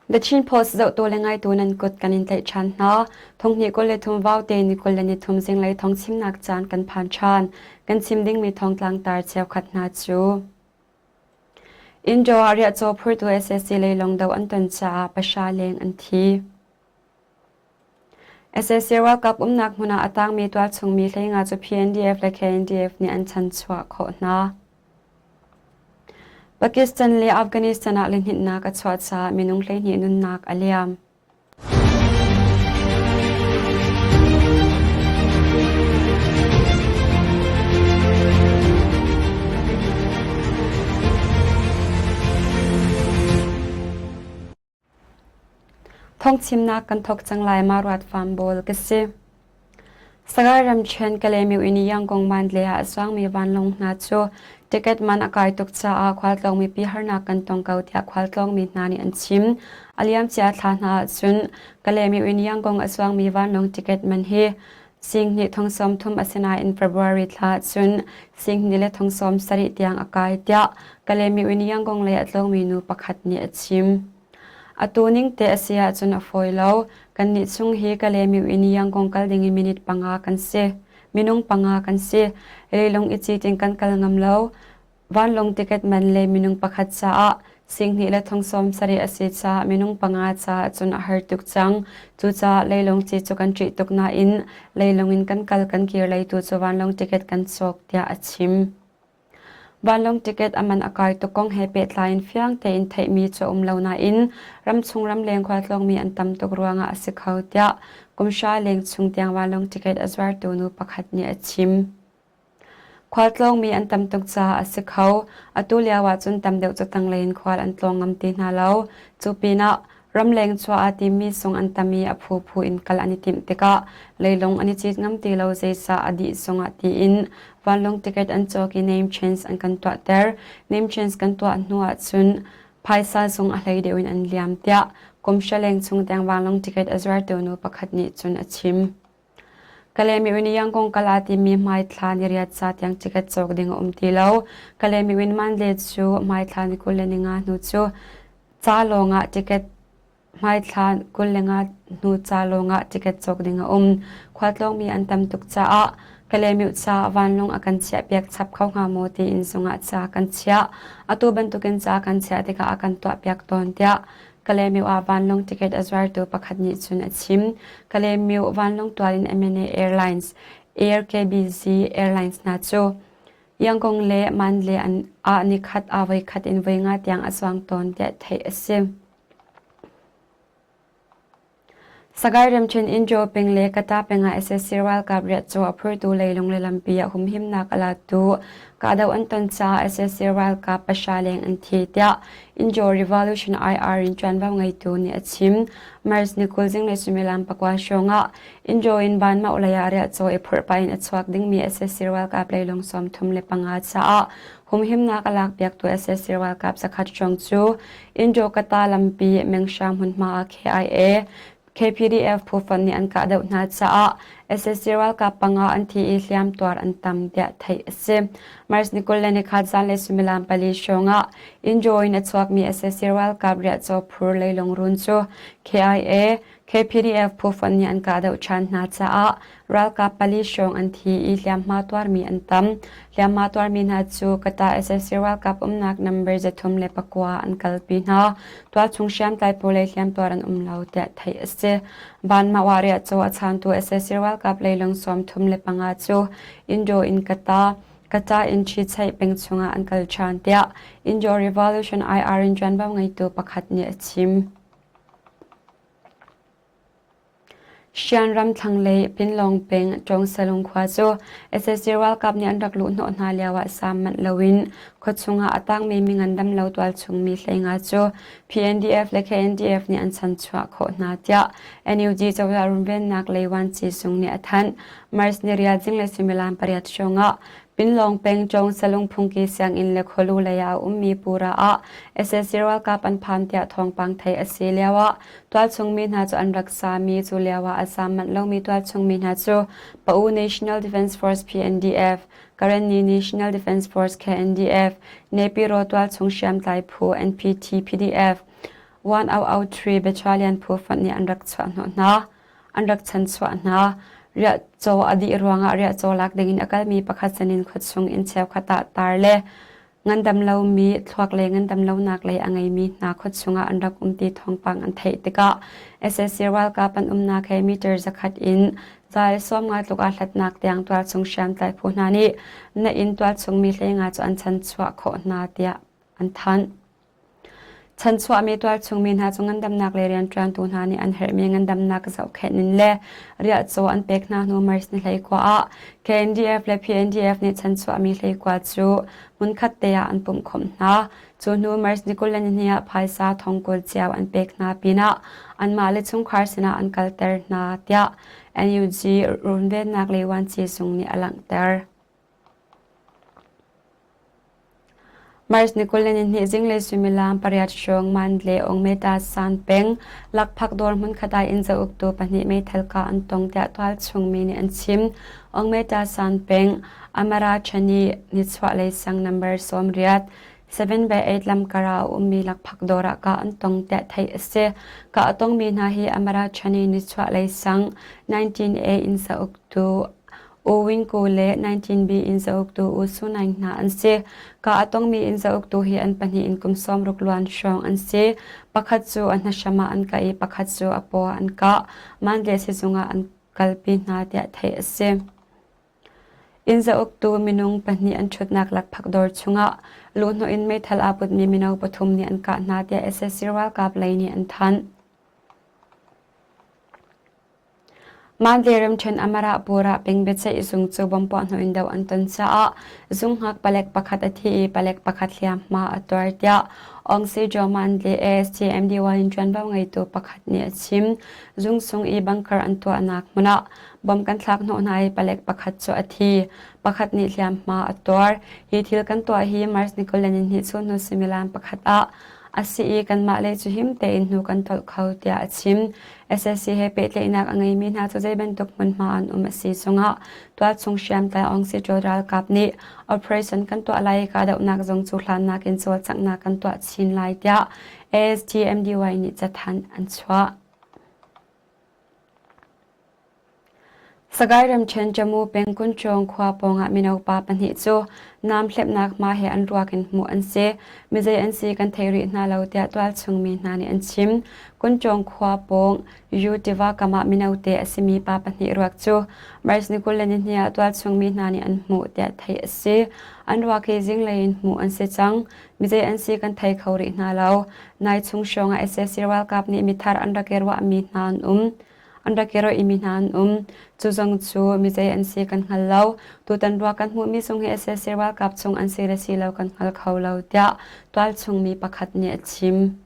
The Chin Post zohtu le ngaitu nan kut kan in tlaih ṭhan hna. Thonghnih 23 vaute ni 23 zinglei thong chimnak caan kan phan ṭhan. Kan chim dingmi thongtlang tar cheukhat hna cu. Indo ah riahcaw phurtu sac leilawng do an ton caah pahra leng an thi. Sac ralkap umnak hmun ah a tangmi tualchungmi hleinga cu PNDF le KNDF nih an chanchuah khawh hna. Pakistan le Afghanistan ah lihninhnak a chuah caah minung 12 nunnak a liam. Phungchimnak kan thawk cang lai ma ruat fam bawl ka si. Sagai ramṭhen Kalaymyo in Yangon Mandalay ah a zuangmi vanlawng hna cu ticket man a kai tuk caah khualtlawng mipi harnak kan tong ko tiah khualtlawng mi hna nih an chim. A liamcia thla hna ahcun Kalaymyo in Yangon a zuangmi vanlawng ticket man hi sing hnih thong 30 a si nain February thla ahcun sing hnih le thong 70 tiang a kai tiah Kalaymyo in Yangon lei a tlawngmi nu pakhat nih a chim. Atu ning te a si ahcun a fawi lo. Kannih chung hi Kalaymyo in Yangon kal ding in minute panga kan si. Minung panga kan si. Leilung i cit in kan kal ngam lo. Vanlawng ticket man le minung pakhat caah singhnih le thong 70 a si caah minung panga caah cun a har tuk cang. Cucaah leilung ci cu kan ṭih tuk nain leilung in kan kal kan kir lei tu cu vanlawng ticket kan cawk tiah a chim. Vanlawng ticket a man a kai tuk kong he pehtlai in fiang tein theihmi cu a um lo nain ramchung ramleng khualtlawngmi an tam tuk ruangah a si kho tiah kum hra leng chung tiang vanlawng ticket a zuartu nu pakhat nih a chim. Khualtlawngmi an tam tuk caah a si kho. Atu lio ahcun tam deuh cu tanglei in khual an tlawng ngam ti hna lo. Cu pinah Ramleng chuah aa timmi sung an tam i a phuphu in kal an i timh tikah leilung an i cit ngam ti lo zeicah a dih zongah tiin vanlawng ticket an cawk i name change an kan tuahter. Name change kan tuah hnu ahcun phaisa zong a hlei deuh in an liam tiah kum hra leng chung tiang vanlawng ticket a zuartu nu pakhat nih cun a chim. Kalaymyo in Yangon kal aa timmi hmaithla ni riat ca tiang ticket cawk ding a um ti lo. Kalaymyo in Mandalay cu hmaithla ni 25 hnu cu ca lawngah ticket hmaithla 25 hnu ca lawngah ticket cawk ding a um. Khualtlawngmi an tam tuk caah Kalaymyo ca vanlawng a kan chiahpiak chap kho hnga maw tiin zungah ca kan chiah. Atu bantukin ca kan chiah tikah a kan tuahpiak tawn tiah Kalaymyo ah vanlawng ticket a zuartu pakhat nih cun a chim. Kalaymyo vanlawng tual in MNA Airlines, Air KBZ Airlines hna cu Yangon le Mandalay an ah nikhat ah voikhat in voi nga tiang a zuang tawn tiah theih a si. Sagaing ramṭhen Injo peng le Kata peng ah sac ralkap riahcaw a phurtu leilung le lampi ah humhimnak a latu kahdoh an ton caah sac ralkap pahra leng an thi tiah Injo Revolution IR in ṭuanvo ngeitu nih a chim. March ni 20 zinglei suimilam pakua hrawng ah Injo in Banmauh lei ah riahcaw i phurh pah in a chuak dingmi sac ralkap leilung 35 caah Humhimnak a lakpiaktu sac ralkap zakhat hrawng cu Indo-Kata lampi Mengsha hmunhma ah KIA, KPDF phu fonh nih an kahdoh hna caah sac ralkap panga an thi i hliamtuar an tam tiah theih a si. March ni 24 zanlei suimilam pali hrawng ah Indo in a chuakmi sac ralkap riahcaw phur leilung run cu KIA, KPDF phu fonh nih an kahdoh ṭhan hna caah ralkap pali hrawng an thi i hliamhma tuarmi an tam. Hliamhma tuarmi hna cu Kata sac ralkap umnak number 309 an kalpi hna. Tualchung hriamtlai pawl lei hliamtuar an um lo tiah theih a si. Vanmah ah riahcaw a chaantu sac ralkap leilung 35 cu Indo in Kata Kata in Ṭhichaih peng chungah an kal ṭhan tiah Indo Revolution IR in ṭuanvo ngeitu pakhat nih a chim. Shan ram thlanglei Pinlong peng Ṭawngsalung khua cu sac ralkap nih an rak luhhnawh hna lioah saam manh loin khuachung ah a tangmi mi ngandam lo tualchung mi 15 cu PNDF le KNDF nih an chanchuah khawh hna tiah NUG cozah runvennak lei Wanci Sung nih a thanh. March ni riat zinglei suimilam pariat hrawng ah Pinlong peng Ṭawngsalung phungki sianginn le khualu lei ah a ummi pura ah sac ralkap an phan tiah thawngpang theih a si lioah tualchung mi hna cu an rak sami cu lioah a zaam manh lomi tualchung mi hna cu Pa-U National Defense Force PNDF, Karenni National Defense Force KNDF, Nepiro tualchung hriamtlai phu NPT PDF, 1003 Battalion phu fonh nih an rak chuah hnawh hna. An rak chanchuah hna. Riahcaw a dih ruangah riahcaw lak dingin a kalmi pakhat sinin khuachung inn cheukhat ah tar le ngandam lomi thluak le ngandam lonak lei a ngeimi hna khuachung ah an rak um ti thawngpang an theih tikah sac ralkap an umnak he meter zakhat in zal 50 tluk aa hlatnak tiang tualchung hriamtlai phu hna nih na inn tualchung mi hleinga cu an chanchuah khawh hna tiah an thanh. Chanchuahmi tualchungmi hna cu ngandamnak lei rianṭuantu hna nih an herhmi ngandamnak zohkhenh in le riahcaw an pek hna hnu March ni 19 ah KNDF le PNDF nih chanchuahmi hleikua cu hmunkhat te ah an pumhkhawmh hna. Cu hnu March ni 22 ah phaisa thongkul cio an pek hna pinah anmah le chungkhar sinah an kalter hna tiah NUG runvennak lei vuanci zung nih a langhter. March ni 22 zinglei suimilam pariat hrawng Mandalay Ongmeta San peng lakphak dawr hmunkhat ah inn zauktu pahnih meithal kah an tong tiah tualchung mi nih an chim. Ongmeta San peng Amarachani nichuahlei sang number 18 7 by 8 lamkar ah a ummi lakphak dawr ah kah an tong tiah theih a si. Kah a tongmi hna hi Amarachani nichuahlei sang 19A inn zauktu U Win Ko le 19B inn zauktu U Su Naing hna an si. Ka a tongmi inn zauktu hi an pahnih in kum 60 luan hrawng an si. Pakhat cu a hnahram ah an kah i pakhat cu a paw ah an kah. Mandalay sizung ah an kalpi hna tiah theih a si. Inn zauktu minung pahnih an ṭhutnak lakphak dawr chungah luhhnawh in meithal aa putmi mino pathum nih an kah hna tiah sac ralkap lei nih an thanh. Mandalay ramṭhen Amarapur ah peng biaceih zung cu bomb puahhnawh in doh an ton caah zunghngak palek pakhat a thi i palek pakhat hliamhma a tuar tiah Aung Sii Mandalay ASTMDY in ṭuanvo ngeitu pakhat nih a chim. Zung chung i bunker an tuahnak hmun ah bomb kan thlak hnawh hna i palek pakhat cu a thi, pakhat nih hliamhma a tuar. Hi thil kan tuah hi March ni 22 chun hnu suimilam pakhat ah a si i kanmah lei cu him tein hnu kan tolh kho tiah a chim. SSC he pehtlaihnak a ngeimi hna cu zei bantuk hmunhma an um a si zongah tualchung hriamtlai Aung Sii Kyi ralkap nih operation kan tuah lai i kahdohnak zong cu hlannak in cawlcanghnak kan tuah chin lai tiah ASTMDY nih cathanh an chuah. Sagaing ramṭhen Jammu peng Kunchawng khua pawngah mino pa pahnih cu nam hlepnak hma he an ruak in hmuh an si. Mizei an si kan thei rih hna lo tiah tualchung mi hna nih an chim. Kunchawng khua pawng Yu tiva kam ah mino te a simi pa pahnih ruak cu March ni 22 ah tualchung mi hna nih an hmuh tiah theih a si. An ruak hi zinglei in hmuh an si cang. Mizei an si kan thei kho rih hna lo. Nai chung hrawng ah sac ralkap nih mithar an rak i ruahmi hna an um. An rak i roih mi hna an um. Cu zong cu mizei an si kan hngal lo. Tutan ruak kan hmuhmi zong hi sac ralkap chung an si le si lo kan hngal kho lo tiah tualchung mi pakhat nih a chim.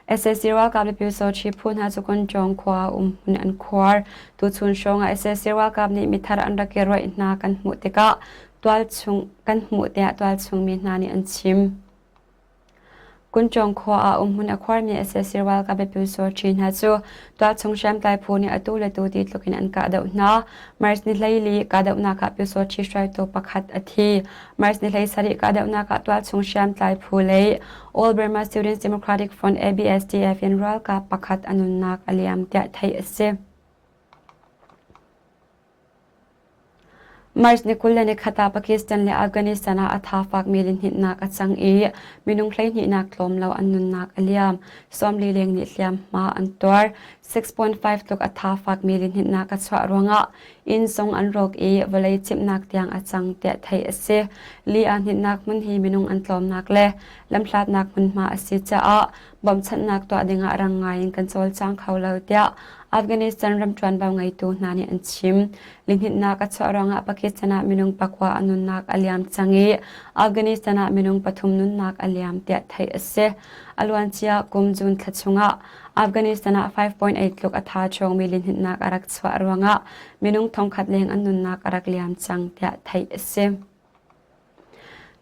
Sac ralkap le Pyusawṭhi phu hna cu Kuncawng khua um hmun an khuar. Tuchun hrawng ah sac ralkap nih mithar an rak i roih hna kan hmuh tikah tualchung kan hmuh tiah tualchung mi hna nih an chim. Kuncawng khua ah umhmun a khuarmi sac ralkap le Pyusawṭhi hna cu tualchung hriamtlai phu nih atu le tu ti tluk in an kahdoh hna. March ni 14 kahdohnak ah Pyusawṭhi hruaitu pakhat a thi. March ni 17 kahdohnak ah tualchung hriamtlai phu lei All Burma Students Democratic Front ABSDF in ralkap pakhat a nunnak a liam tiah theih a si. March ni 21 ah Pakistan le Afghanistan ah a tha fakmi lihninhnak a cang i minung hleihnihnak tlawm lo an nunnak a liam. 40 leng nih hliamhma an tuar. 6.5 tluk a tha fakmi lihninhnak a chuah ruangah inn zong an rawk i vawlei cimhnak tiang a cang tiah theih a si. Li aa hninhnak hmun hi minung an tlawmnak le lamhlatnak hmunhma a si caah bawmchanhnak tuah dingah rang ngai in kan cawlcang kho lo tiah Afghanistan ram ṭuanvo ngeitu hna nih an chim. Lihninhnak a chuah ruangah Pakistan ah minung pakua a nunnak a liam cang i Afghanistan ah minung pathum nunnak a liam tiah theih a si. A luancia kum June thla chungah Afghanistan ah 5.8 tluk a tha ṭhawngmi lihninhnak a rak chuah ruangah minung thongkhat leng an nunnak a rak liam cang tiah theih a si.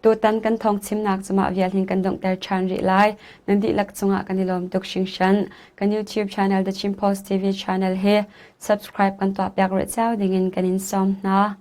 Tutan kan thawngchimnak cu mah vial hin kan donghter ṭhan rih lai. Nan dihlak cungah kan i lawm tuk hringhran. Kan YouTube channel The Chin Post TV channel hi subscribe kan tuahpiak rih cio dingin kan in sawm hna.